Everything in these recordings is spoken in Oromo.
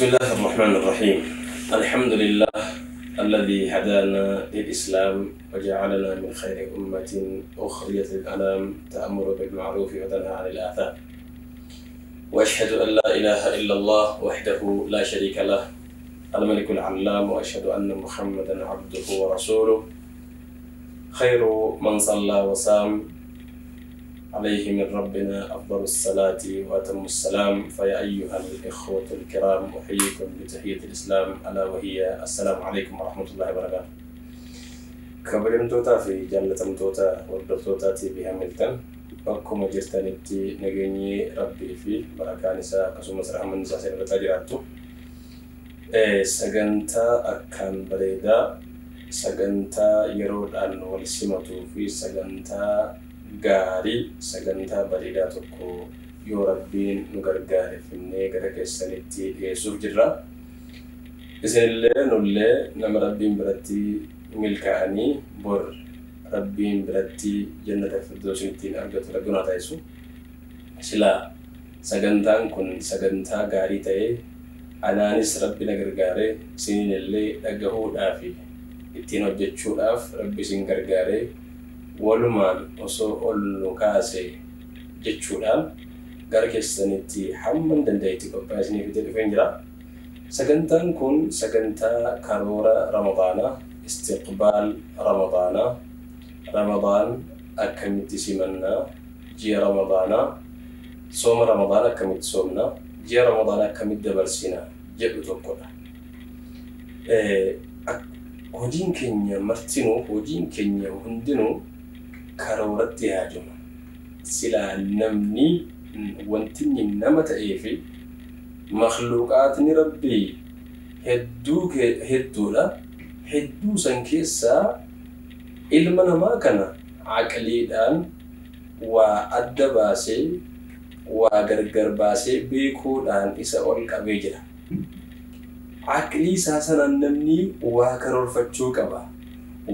بسم الله الرحمن الرحيم. الحمد لله الذي هدانا للإسلام وجعلنا من خير أمة أخرجت للأنام تأمر بالمعروف وتنهى عن الآثام. وأشهد أن لا إله إلا الله وحده لا شريك له الملك العلام، وأشهد أن محمدا عبده ورسوله خير من صلى وصام، عليه من ربنا أفضل الصلاة وأتم السلام. فيا أيها الإخوة الكرام، أحييكم بتحية الإسلام، ألا وهي السلام عليكم ورحمة الله وبركاته. Kabajamtootaa fi jaallatamtoota hordoftoota TV Hamilton, bakkuma jirtanitti nageenyi Rabbii fi barakaan isaa akkasumas rahmanni isaa isin irratti jiraattu. Sagantaa akkaan bareedaa, sagantaa yeroodhaan wal simatuu fi sagantaa gaarii, sagantaa bareedaa tokko yoo Rabbiin nu gargaare finnee gara keessanitti dhiyeessuuf jirra. Isinillee nullee nama Rabbiin biratti milkaa'anii bor Rabbiin biratti jannata firdoosin ittiin argatu Rabbiin haa taasisu. Silaa sagantaan kun sagantaa gaarii ta'ee anaanis Rabbi na gargaaree isiniinillee dhagahuudhaa fi ittiin hojjechuudhaaf Rabbi isin gargaaree walumaan osoo ol nu kaase jechuudhaan gara keessanitti hamma danda'etti qophaa'ee isinii fidee dhufeen jira. Sagantaan kun sagantaa karoora Ramadaanaa, istiqbaal Ramadaanaa, Ramadaan akkamitti simannaa, ji'a Ramadaanaa, sooma Ramadaanaa akkamitti soomnaa, ji'a Ramadaanaa akkamitti dabarsinaa jedhu tokkodha. Hojiin keenya martinuu, hojiin keenya hundinuu karooratti yaaduma. Silaa namni wanti inni nama ta'ee fi makhluuqaatni Rabbii hedduu hedduudha. Hedduu san keessaa ilma namaa kana aqliidhaan waa adda baasee, waa gargar baasee beekuudhaan isa ol qabee jira. Aqlii isaa sanaan namni waa karoorfachuu qaba,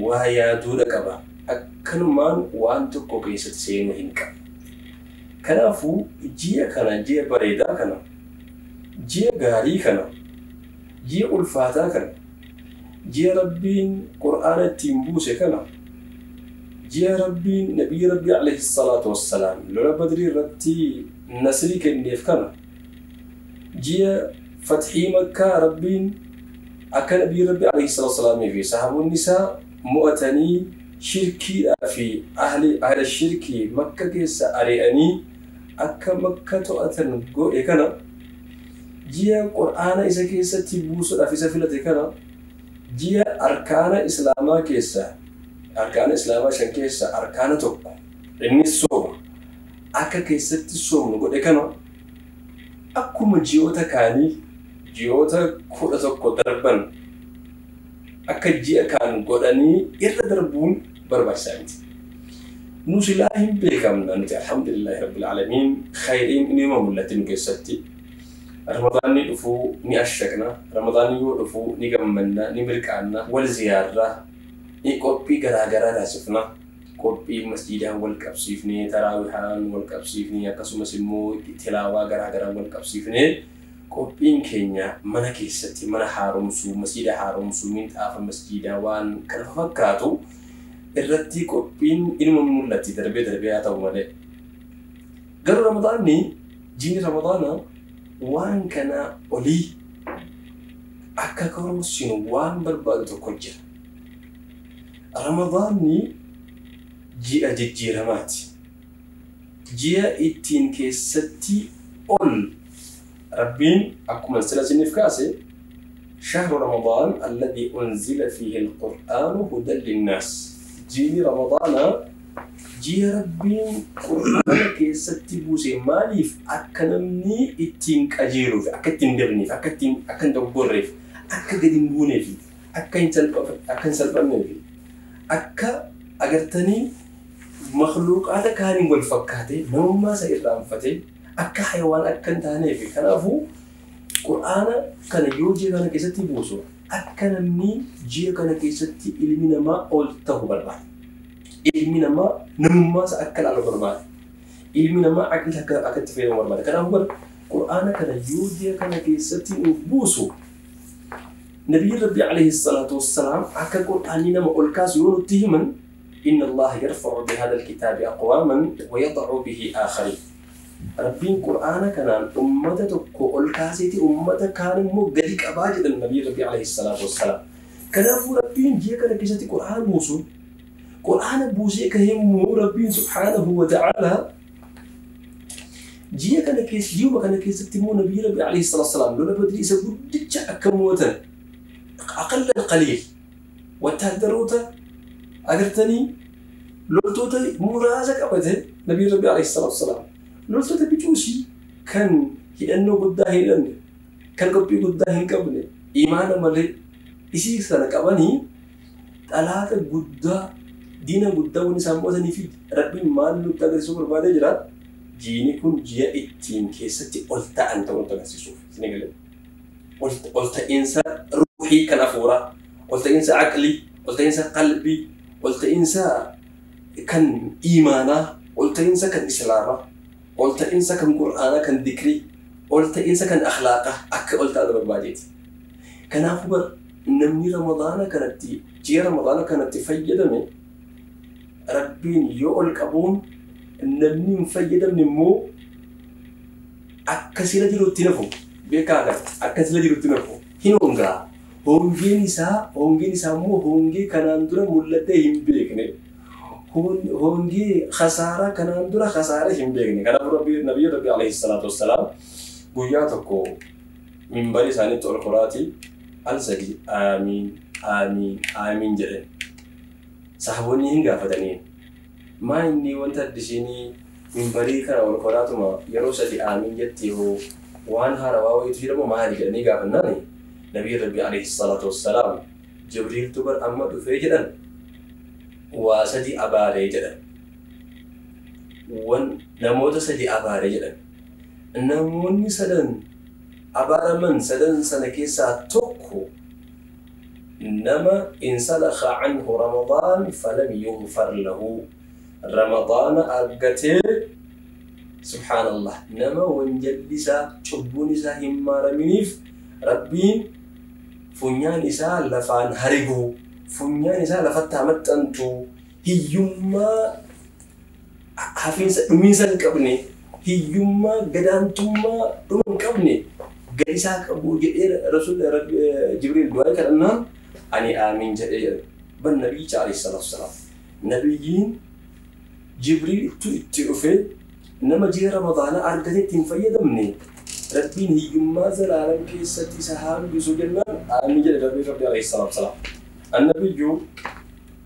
waa yaaduudha qaba. Akkanumaan waan tokko keessatti seenuu hin qabu. Kanaafuu ji'a kana, ji'a bareedaa kana, ji'a gaarii kana, ji'a ulfaataa kana, ji'a Rabbiin Qur'aana ittiin buuse kana, ji'a Rabbiin Nabiyyi Rabbii alayhi salaatu wassalaam lola Badrii irratti nasrii kenneef kana, ji'a Fathii Makkaa Rabbiin akka Nabiyyi Rabbii alayhi salaatu wassalaamii fi sahaabonni isaa mo'atanii shirkiidhaa fi ahla shirkii Makka keessa ari'anii akka Makka to'atan godhe kana, ji'a Qur'aana isa keessatti buusuudhaaf isa filate kana, ji'a arkaana Islaamaa keessa, arkaana Islaamaa 5 keessa arkaana tokko innis sooma akka keessatti soomnu godhe kana, akkuma ji'oota kaanii ji'oota 11 darban akka ji'a kaan godhanii irra darbuun barbaachisaa miti. Nu silaa hin beekamna nuti, alhamdulillahi rabbil aalamiin, khayriin ni mul'atti nu keessatti. Ramadaanni dhufuu ni ashaqna, Ramadaanni yoo dhufuu ni gammanna, ni mirqaanna, wal ziyaarra, ni qophii garaagaraa taasifna. Qophii masjiidaan wal qabsiifnee, taraawihaan wal qabsiifnee, akkasumas immoo tilaawaa garaagaraa wal qabsiifnee qophiin keenya mana keessatti mana haaromsuu, masjiida haaromsuu, minxaafa masjiidaa waan kana fakkaatu irratti qophiin ilma mul'atti darbee darbee haa ta'u malee. Garuu Ramadaanni, jiini Ramadaanaa waan kanaa olii akka karoorsinu waan barbaadu tokko jira. Ramadaanni ji'a jijjiiramaati. Ji'a ittiin keessatti ol Rabbiin akkuma sila isiniif kaase, shahru Ramadaan alladhi unzila fiihi alqur'aanu hudan linnaas. Jiini Ramadaanaa ji'a Rabbiin Qur'aana keessatti buuse. Maaliif? Akka namni ittiin qajeeluuf, akka ittiin dabneef, akka ittiin akka hin dogoggorreef, akka gadi hin buuneef, akka hin salphanneef, akka agartanii makhluuqaata kaaniin wal fakkaatee namummaa isa irraanfatee akka hayawaan akka hin taaneef. Kanaafuu Qur'aana kana yoo ji'a kana keessatti buusu akka namni ji'a kana keessatti ilmi namaa ol ta'u barbaada. Ilmi namaa namummaa isa akka ilaalu barbaada. Ilmi namaa aqli akka itti fayyadamu barbaada. Kanaafuu Qur'aana kana yoo ji'a kana keessatti nuuf buusu Nabiyyi Rabbi alayhi salaatu wassalaam akka Qur'aanni nama ol kaasu yoo nutti himan inna Allaha yarfa'u bihadha alkitaabi aqwaaman wa yada'u bihi aakhariin. Rabbiin Qur'aana kanaan ummata tokko ol kaaseeti ummata kaan immoo gadi qabaa jedhan Nabiyyi Rabbi alayhi salaatu wassalaam. Kanaafuu Rabbiin ji'a kana keessatti Qur'aana buusu Qur'aana buusee kahee immoo Rabbiin subhaanahu wa ta'aalaa ji'a kana keessa ji'uma kana keessatti immoo Nabiyyi Rabbi alayhi salaatu wassalaam lola Badrii isa guddicha akka mootan aqalla alqaliil wattaaddaroota agartanii loltoota muraasa qabate Nabiyyi Rabbi alayhi salaatu wassalaam loltoota bicuusii kan hidhannoo guddaa hin hidhanne kan qophii guddaa hin qabne imaana malee isii sana qabanii xalaata guddaa diina guddaa wanni isaan mo'atanii fi Rabbiin maal nutti agarsiisuu barbaadee jira? Jiini kun ji'a ittiin keessatti ol ta'an ta'uu nutti agarsiisuuf. Isin galee ol ta'iinsa ruuhii kan hafuuraa, ol ta'iinsa aqlii, ol ta'iinsa qalbii, ol ta'iinsa kan iimaanaa, ol ta'iinsa kan islaamaa, ol ta'iinsa kan qur'aanaa kan dikrii, ol ta'iinsa kan akhlaaqaa akka ol ta'an barbaadeeti. Kanaafuu bar namni Ramadaana kanatti ji'a Ramadaana kanatti fayyadame Rabbiin yoo ol qabuun namni hin fayyadamne immoo akka sila jirutti nafu beekaa kana akka sila jirutti nafu hin hongaa. Hongeen isaa immoo hongee kanaan dura mul'atee hin beekne. Hongee khasaaraa kanaan dura khasaaraa hin beekne. Kanaafuu Rabbi Nabiyyi Rabbi alayhi salaatu wassalaam guyyaa tokko minbarii isaaniitti ol koraatii al sadi aamiin aamiin aamiin jedhan. Sahaboonni hin gaafataniin. Maa inni wanta addisiinii minbarii kana ol koraatuma yeroo sadi aamiin jettee hoo waan haarawaa wayiitu jedhamu maali jedhanii gaafannaani Nabiyyi Rabbi alayhi salaatu wassalaam Jibriiltu bar amma dhufee jedhan waa sadi abaaree jedhan. Namoota sadi abaaree jedhan. Namoonni sadan abaaraman sadan sana keessaa tokko nama insalakha anhu Ramadaan falam yughfar lahu. Ramadaana argatee subhaanallah nama wanjalli isaa cubbuun isaa hin maaraminiif Rabbiin funyaan isaa lafaan harigu, funyaan isaa lafatti maxxantu, hiyyummaa hafiinsa dhumiinsa hin qabne, hiyyummaa gadaantummaa dhuma hin qabne gadi isaa qabu jedhee Rasuulli Jibriil du'aa kadhannaan ani aamiin jedhee jedhe. Ban Nabiyyicha alayhi salaatu wassalaam. Nabiyyiin Jibriil itti dhufee nama ji'a Ramadaanaa argatee ittiin fayyadamne Rabbiin hiyyummaa zalaalam keessatti isa hambisu jennaan aamiin jedhe Rabbi Rabbi alayhi salaatu wassalaam. Annabiyyu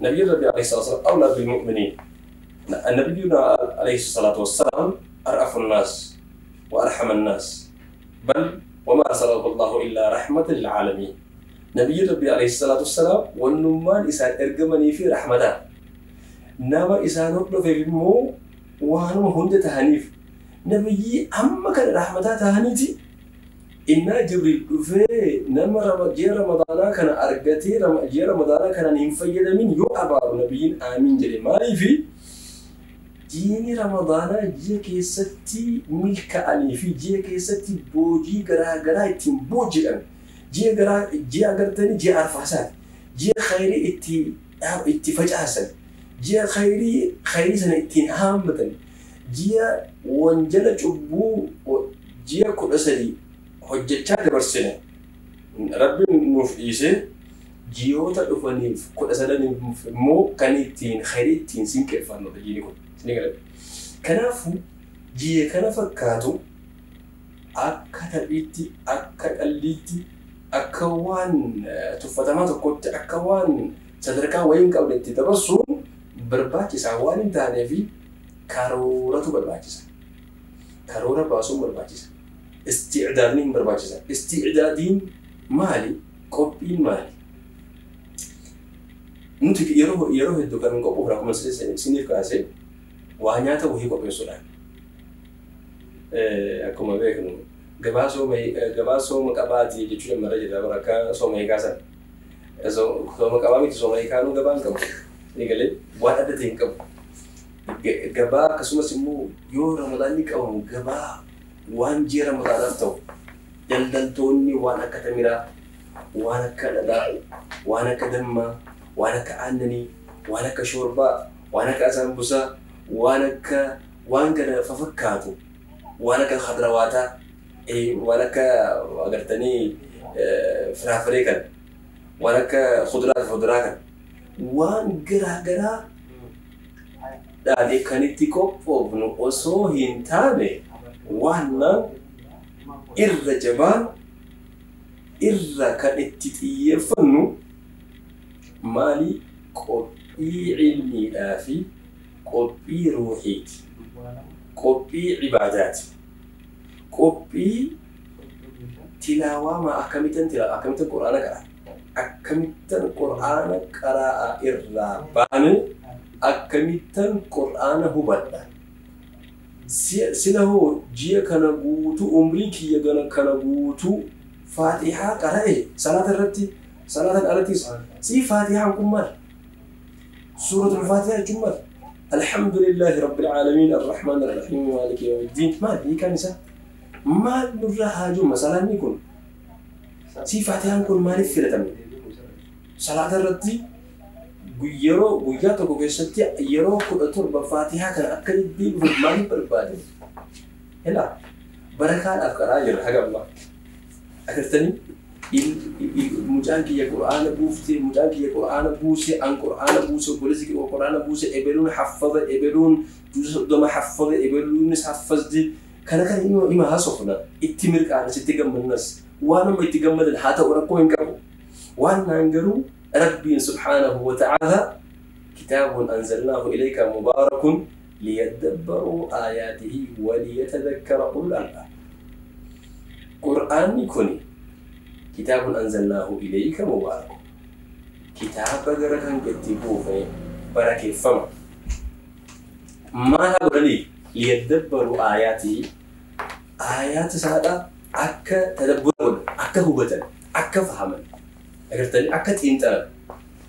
Nabiyyi Rabbi alayhi salaatu wassalaam awlaa bil mu'miniin. Annabiyyuna alayhi salaatu wassalaam ar'afu nnaas wa arhama nnaas bal wama arsalahu Allahu illaa rahmatan lil aalamiin. Nabiyyi Rabbi alayhi salaatu wassalaam wannummaan isaan ergamanii fi rahmataan nama isaan hordofeef immoo waanuma hunda tahaniif nabiyyi amma kana rahmataa tahaniiti innaa Jibriil dhufee nama ji'a Ramadaanaa kana argatee ji'a Ramadaanaa kanaan hin fayyadamin yoo abaaru nabiyyiin aamiin jedhe. Maaliifi jiini Ramadaanaa ji'a keessatti milkaa'anii fi ji'a keessatti boojii garaa garaa ittiin booji'an ji'a garaa ji'a agartanii ji'a arfaasaati ji'a khayrii itti facaasan ji'a khayrii sana ittiin haammatan ji'a wanjala cubbuu ji'a 13 hojjechaa dabarsine Rabbiin nuuf dhiisee ji'oota dhufaniif 13 immoo kan ittiin khayrii ittiin sinqeeffannudha jiini kun. Kanaafuu ji'a kana fakkaatu akka taphiitti, akka qalliitti, akka waan tuffatamaa tokkotti, akka waan sadarkaa wayii hin qabne itti dabarsuun barbaachisaa waan hin taaneef karooratu barbaachisa. Karoora baasuun barbaachisa. Istiicdaadni hin barbaachisa. Istiicdaadiin maali? Qophiin maali? Nuti yeroo hedduu kan qophoofnu akkuma isiniif kaase waa nyaata wayii qopheessuudhaan. Akkuma beeknu gabaa sooma qabaatii jechuu jammarra jirra bara akka sooma hiikaa sana. Sooma qabaa miti sooma hiikaanuu gabaa hin qabu. Eegalee waan adda ta'e hin qabu. Gabaa akkasumas immoo yoo Ramadaanni qabamu gabaa waan ji'a Ramadaanaaf ta'u daldaltoonni waan akka tamiraa, waan akka dhadhaa, waan akka dammaa, waan akka aannanii, waan akka shoorbaa, waan akka asaambusaa, waan akka waan kana fafakkaatu, waan akka khadrawaataa, waan akka agartanii firaafiree kana, waan akka kuduraa fi fuduraa kana, waan garaa garaa dhaane kan itti qophoofnu osoo hin taane waan irra jabaan irra kan itti xiyyeeffannu maali? Qophii ilmiidhaa fi qophii ruuhiiti, qophii ibaadaati, qophii tilaawaa. Maa akkamittan tilaa, akkamittan qur'aana qara'a, akkamittan qur'aana qara'a irraa baane akkamittan qur'aana hubadha. Sila hoo ji'a kana guutuu, umrii kiyya kana guutuu faatihaa qara'e, salaata irratti, salaatan alattis si faatihaan kun maal? Suuratul faatihaa jechuun maal? Alhamdulillahi rabbil aalamiin arrahmaan arrahiim maaliki yawmiddiin maal? Hiikaan isaa maal? Nurraa haajuma salaanni kun si faatihaan kun maaliif filatame salaata irratti? Yeroo guyyaa tokko keessatti yeroo 17 faatihaa kana akka deddeebi'u maaliif barbaade? Ilaa barakaadhaaf qaraa jira haga ammaa. Agartanii, mucaan kiyya qur'aana buuftee, mucaan kiyya qur'aana buuse, an qur'aana buuse, obboleessi kiyya qur'aana buuse, ebeluun haffaza, ebeluun juuza 30 haffaza, ebeluunis haffazdi. Kana kana ima haasofna, itti mirqaanas, itti gammannas, waan amma itti gammadan haa ta'u, rakkoo hin qabu. Waan naan garuu Rabbiin subhaanahu wa ta'ala kitaabun anzalnaahu ilayka mubaarakun liyadabbaruu aayaatihi waliyatadhakkara ulul albaab. Qur'aanni kuni kitaabun anzalnaahu ilayka mubaarakun, kitaaba gara kan keetti buufne barakeeffama. Maal haa godhanii? Liyadabbaruu aayaatihi, aayaata isaadha akka tadabbura godhan, akka hubatan, akka fahaman, agartanii, akka xiinxalan,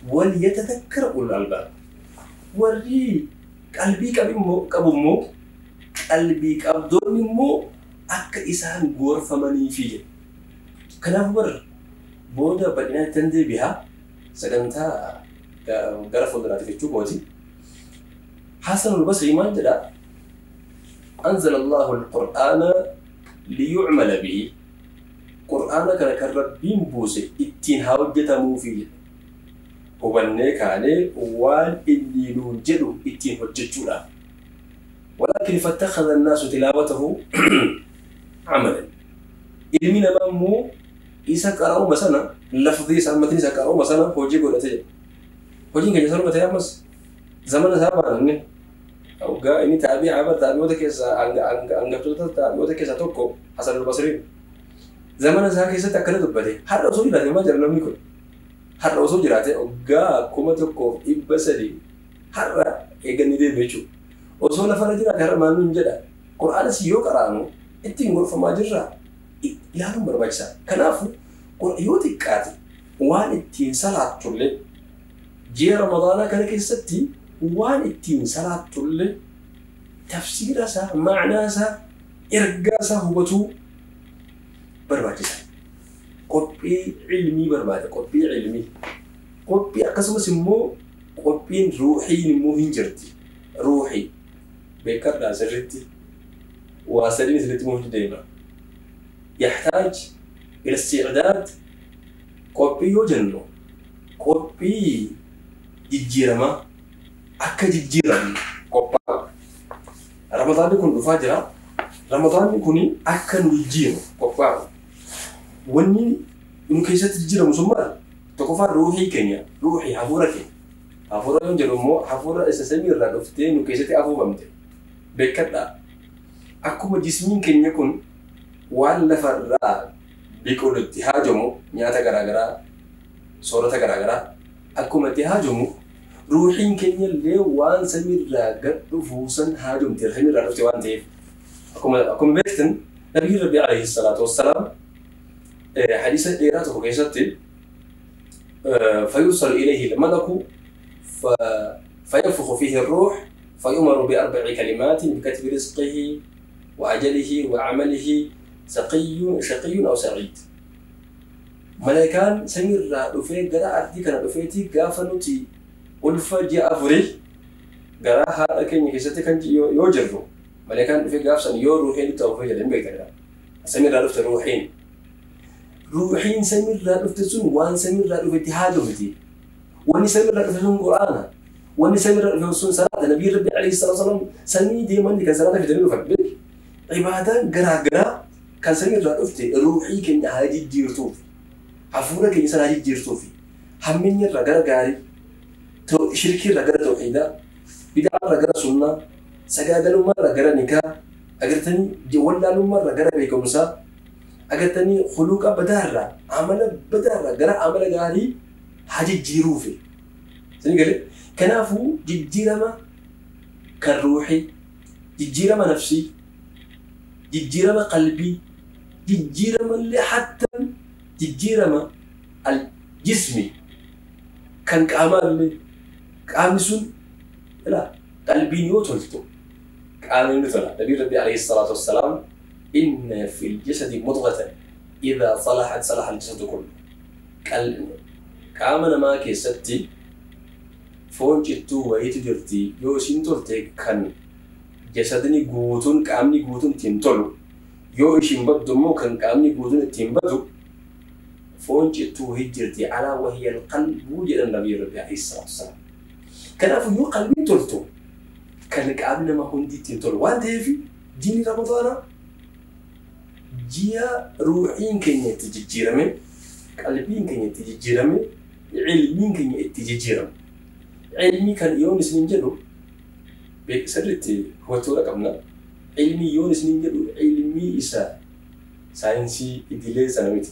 waliyatadhakkara ulul albaab, warri qalbii qabu immoo, qalbii qabdoonni immoo akka isaan gorfamaniifi jedhe. Kanaaf warra booda bal'inaan ittan deebi'a sagantaa gara fuulduraatti jechuu kooti. Hasan al-Basri maal jedha? Anzala Allahu al-Qur'aana liyu'mala bihi. Qur'aana kana kan Rabbiin buuse ittiin haa hojjetamuufi jedhe. Hubannee kaanee waan inni nuun jedhu ittiin hojjechuudhaaf. Walaakin fattakhadha annaasu tilaawatahu amalan. Ilmi namaa immoo isa qara'uma sana, lafdii isaa, matni isa qara'uma sana hojii godhate jedha. Hojiin keenya sanuma ta'e ammas zamana isaa baana inni. Hoggaa inni taabi'a bar, taabi'oota keessaa hangaftoota taabi'oota keessaa tokko Hasan al-Basriin. Zamana isaa keessatti akkana dubbate. Har'a osoo jiraate maal jedha namni kun? Har'a osoo jiraate, hoggaa 1300 har'a eeganni deeme jechuudha. Osoo lafarra jiraate har'a maal nuun jedha? Qur'aanas yoo qaraanu ittiin gorfamaa jirra ilaaluun barbaachisaa. Kanaafuu yoo xiqqaate waan ittiin salaattullee ji'a Ramadaanaa kana keessatti waan ittiin salaattullee tafsiira isaa, ma'naa isaa, ergaa isaa hubatuu barbaachisa. Qophii ilmii barbaada, qophii ilmii. Qophii akkasumas immoo qophiin ruuxiin immoo hin jirti. Ruuxii beekadhaa sirriitti waa sadiin isinitti himuuf deema. Yaxtaaj ila isti'daad. Qophii yoo jennu qophii jijjiiramaa, akka jijjiiramnu qophaa'u. Ramadaanni kun dhufaa jira. Ramadaanni kun akka nu jijjiiru qophaa'u. Wanni nu keessatti jijjiiramu sun maal? Tokkoffaa ruuxii keenya, ruuxii hafuura keenya. Hafuura yoo jedhu immoo hafuura isa samii irraa dhuftee nu keessatti afuufamte. Beekadhaa. Akkuma jismiin keenya kun waan lafarraa biqilu itti haajomu, nyaata garaagaraa, soorata garaagaraa akkuma itti haajomu, ruuxiin keenya illee waan samiirraa gad dhufu san haajomti, samiirraa dhufte waan ta'eef. Akkuma beektan Nabiyyi Rabbi alayhi salaatu wassalaam hadiisa dheeraa tokko keessatti فيرسل إليه الملك فينفخ فيه الروح فيؤمر بأربع كلمات بكتب رزقه وأجله وعمله شقي أو سعيد. Malaayikaan samiirraa dhufee gara ardii kana dhufeeti gaafa nuti ulfa ji'a afurii garaa haadha keenya keessatti kan yoo jirru malaayikaan dhufee gaafsan yoo ruuxiin nutti afuufee jedhe hin beektan. Samiirraa dhufte ruuxiin. Ruuxiin samiirraa dhufte sun waan samiirraa dhufetti haajomti. Wanni samiirraa dhufe sun Qur'aana. Wanni samiirraa dhufe sun salaata. Nabiyyi Rabbi alayhi salaatu wasalaam samii deemanii kan salaata fidanii dhufan beeki. Ibaadaan garaa garaa kan samiirraa dhufte ruuxii keenya haa jijjiirtuuf. Hafuura keenya sana haa jijjiirtuuf. Hammeenya irraa gara gaarii, shirkii irraa gara tawhiidaa, bid'aa irraa gara sunnaa, sagaagalummaa irraa gara nikaa, agartanii wallaalummaa irraa gara beekumsaa, agartanii huluqa badaa irraa amala badaa irraa gara amala gaarii haa jijjiiruufi. Isin galee? Kanaafuu jijjiirama kan ruuxii, jijjiirama nafsii, jijjiirama qalbii, jijjiirama illee hatta jijjiirama al-jismi kan qaamaa illee qaamni sun ilaa qalbiin yoo toltu qaamni ni tola. Nabii Rabbi alayhi salaatu wassalaam inna fil jasadi mudghatan idhaa salahat salaha al-jasadu kullu. Qaama namaa keessatti foon cittuu wayiitu jirti yoo isiin tolte kan jasadni guutuun qaamni guutuun ittiin tolu yoo ishiin baddu immoo kan qaamni guutuun ittiin badu foon cittuu wayii jirti alaa wahiya alqalbu jedhan Nabii Rabbi alayhi salaatu wassalaam. Kanaafuu yoo qalbiin toltu kan qaamni namaa hundi ittiin tolu waan ta'eef jiini Ramadaanaa ji'a ruuxiin keenya itti jijjiirame, qalbiin keenya itti jijjiirame, ilmiin keenya itti jijjiirame. Ilmii kan yoon isiniin jedhu sirriitti hubachuudha qabna. Ilmii yoon isiniin jedhu ilmii isa saayinsii idilee sana miti.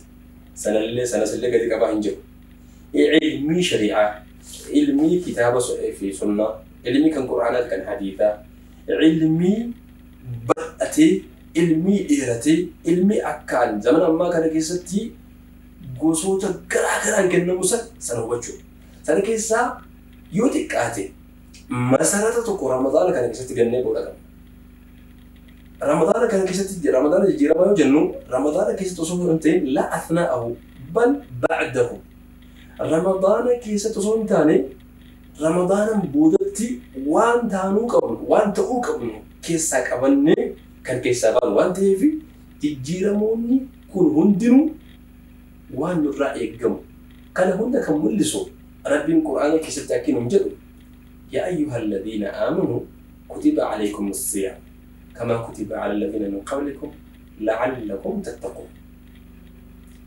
Sanallee sanasillee gadi qabaa hin jiru. Ilmii shari'aa, ilmii kitaaba fi sunnaa, ilmii kan Qur'aanaa fi kan hadiisaa, ilmii bal'atee, ilmii dheeratee, ilmii akkaan zamana ammaa kana keessatti gosoota garaa garaan kennamu sana hubachuu. Sana keessaa yoo xiqqaate masarata tokko Ramadaana kana keessatti gannee godha qabna. Ramadaana kana keessatti Ramadaana jijjiiramaa yoo jennu Ramadaana keessatti osoo hin ta'in la athna'ahu bal ba'dahu. Ramadaana keessatti osoo hin taane Ramadaanan boodatti waan taanuu qabnu waan ta'uu qabnu keessaa qabannee kan keessaa baanu waan ta'eef jijjiiramoonni kun hundinuu waan nurraa eeggamu. Kana hunda kan mul'isu Rabbiin Qur'aana keessatti akka inni jedhu yaa ayyuhalladhiina aamanuu kutiba alaykumus siyaam kama kutiba ala alladhiina min qablikum la'allakum tattaqun.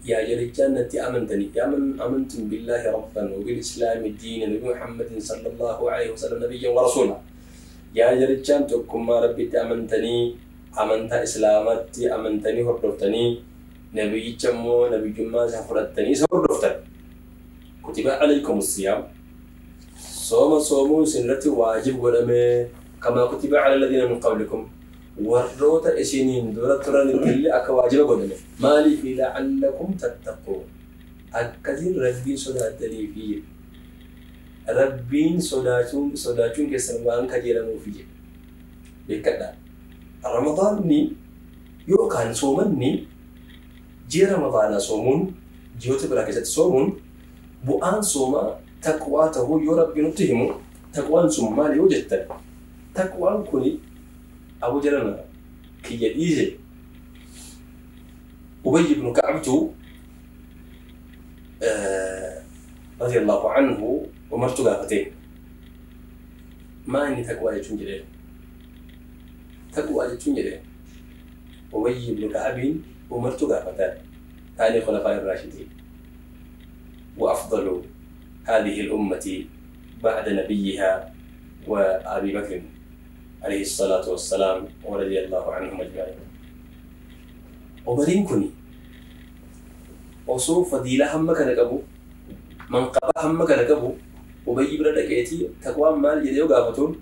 Yaa jarichaan natti amantanii yaa man amantum billaahi rabban wa bil islaami diinan wa bi Muhammadin sallallahu alayhi wa sallam nabiyyan wa rasuula. Yaa jarichaan tokkummaa Rabbitti amantanii amantaa Islaamaatti amantanii hordoftanii nabiyyicha immoo nabiyyummaa isaa fudhattanii isa hordoftan. Kutiba alaykum siyaam sooma soomuun isin irratti waajib godhame kama kutiba ala alladhiina min qablikum warroota isiniin dura turanitti illee akka waajiba godhame maaliif la'allakum tattaquun akkasiin Rabbiin sodaattaniifi Rabbiin sodaachuun keessan waan kajeelamuufi jedhe. Beekadhaa. Ramadaanni yookaan soomanni ji'a Ramadaanaa soomuun ji'oota biraa keessatti soomuun bu'aan soomaa taqwaa ta'uu yoo Rabbi nutti himu taqwaan sun maali yoo jettan taqwaan kuni abu jalana kiyya dhiise Ubay ibn Ka'btu radiyallahu anhu Umartu gaafate maa inni taqwaa jechuun jedheen taqwaa jechuun jedheen Ubay ibn Ka'biin Umartu gaafatan taanii khulafaa irraashidiin وأفضل هذه الأمة بعد نبيها وأبي بكر عليه الصلاة والسلام ورضي الله عنهم أجمعين. عمرين كني osoo fadiilaa hamma kana qabu manqabaa hamma kana qabu Ubayyi bira dhaqeetii taqwaan maal jedhee yoo gaafatuun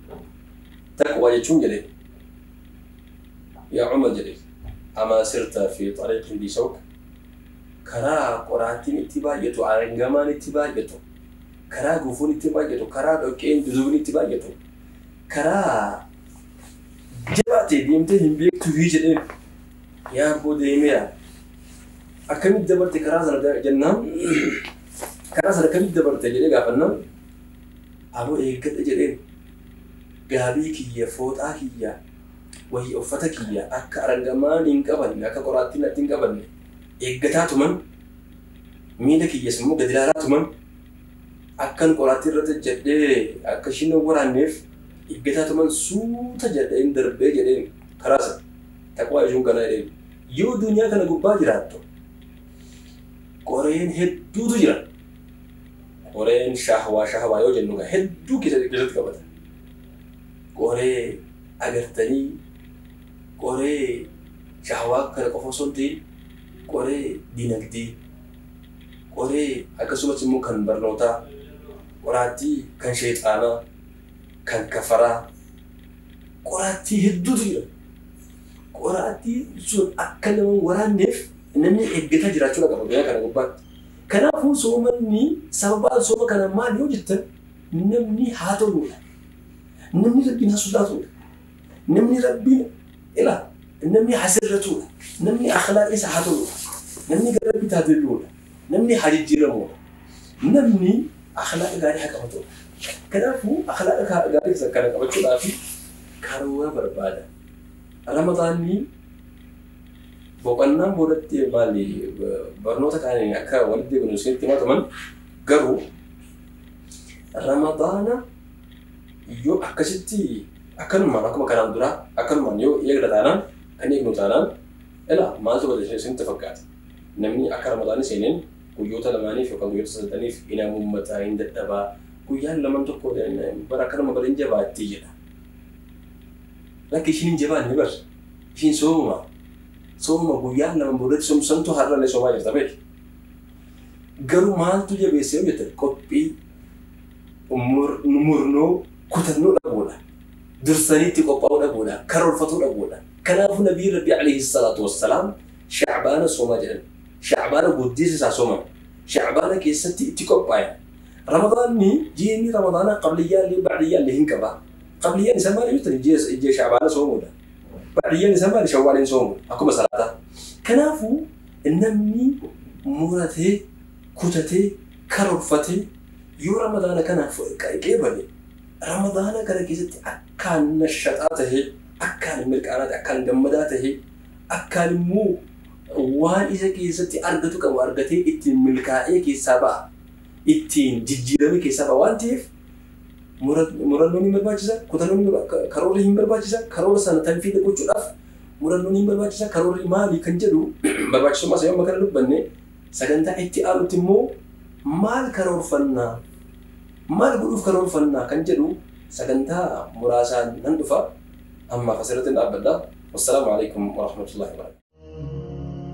taqwaa jechuun jedhe yaa Umar jedhe amaa sirta fi xariiqin bi shawk karaa qoraattiin itti baay'atu arangamaan itti baay'atu karaa gufuun itti baay'atu karaa dhoqqeen dudubni itti baay'atu karaa Jabaatee deemtee hin beektu jedheen. Yaa abboo deemeera. Akkamitti dabarte karaa sana jennaan karaa sana akkamitti dabarte jedhee gaafannaan aboo eeggadha jedheen. Gaabii kiyya, fooxaa kiyya, wayii uffata kiyya akka arangamaan hin qabanne, akka qoraattiin natti hin qabanne eeggataa tuman, miila kiyyas immoo gadi ilaalaa tuman, akkan qoraattii irratti jedhee akka ishiin waraanneef eeggataa tuman suuta jedheen darbee jedheen karaa sana. Taqwaa jechuun kana jedheen. Yoo duniyaa kana gubbaa jiraattu qoreen hedduutu jira. Qoreen shahwaa yoo jennu hedduu keessatti qabata. Qoree agartanii, qoree shahwaa kana qofa osoo hin ta'in qoree dinagdee, qoree akkasumas immoo kan barnootaa, qoraattii kan sheexaanaa, kan kafaraa, qoraattii hedduutu jira. Qoraattii sun akka nama waraanneef namni eeggataa jiraachuu qaba duniyaa kana gubbaatti. Kanaafuu soomanni sababaan sooma kana maal yoo jettan namni haa toluudha. Namni Rabbiin haa sodaatudha. Namni Rabbiin ila namni haa sirratudha. Namni akhlaaqni isaa haa toludha. Namni gara Rabbiitti haa deebi'udha. Namni haa jijjiiramudha. Namni akhlaaqa gaarii haa qabatudha. Kanaafuu akhlaaqa gaarii kana qabachuudhaaf karoora barbaada. Ramadaanni boqonnaan boodatti maali barnoota kaaniin akka walitti deebinu isinitti himataman garuu Ramadaana yoo akkasitti akkanumaan akkuma kanaan duraa akkanumaan yoo eegna taanaan kan eegnu taanaan ila maaltu bada isinitti fakkaata. Namni akka Ramadaanni seeneen guyyoota lamaaniif yookaan guyyoota sadaniif hin hamuummataa, hin dadhabaa, guyyaan lamaan tokko bara akkanuma bara hin jabaatti jedha. Lakki ishiin hin jabaanne bar ishiin soomuma soomuma guyyaan lama boodatti soomsantu har'allee soomaa jirta beeki. Garuu maaltu jabeessee yoo jettan qophii murnoo kutannoo dhabuudha. Dursanii itti qophaa'uu dhabuudha. Karoorfatuu dhabuudha. Kanaafuu Nabiyyi Rabbi alayhi salaatu wassalaam Shacbaana soomaa jedhan. Shacbaana guddisa isaa sooman. Shacbaana keessatti itti qophaa'e. Ramadaanni ji'inni Ramadaana qabliyyaa illee ba'diyyaa illee hin qaba. Qabliyyaan isaa maali jettan ji'a Shacbaana soomuudha. Ba'diyyaan isaa maali Shawwaaliin soomuudha. Akkuma salaataa. Kanaafuu namni muratee kutatee karoorfatee yoo Ramadaana kana qeebale Ramadaana kana keessatti akkaan nashaxaa tahee, akkaan mirqaanaa ta'e, akkaan gammadaa tahee, akkaan immoo waan isa keessatti argatu qabu argatee ittiin milkaa'ee keessaa ba'a. Ittiin jijjiiramee keessaa ba'a waan ta'eef murannoon hin barbaachisa, kutannoon karoorri hin barbaachisa, karoora sana tanfiidha gochuudhaaf murannoon hin barbaachisa, karoorri maali kan jedhu barbaachisummaa isa yommuu kana dubbanne sagantaa itti aanutti immoo maal karoorfannaa, maal godhuuf karoorfannaa kan jedhu sagantaa muraasaan nan dhufa. Ammaaf asirratti hin dhaabbadha. Wassalaamu alaikum warahmatullahi wabarakatuh.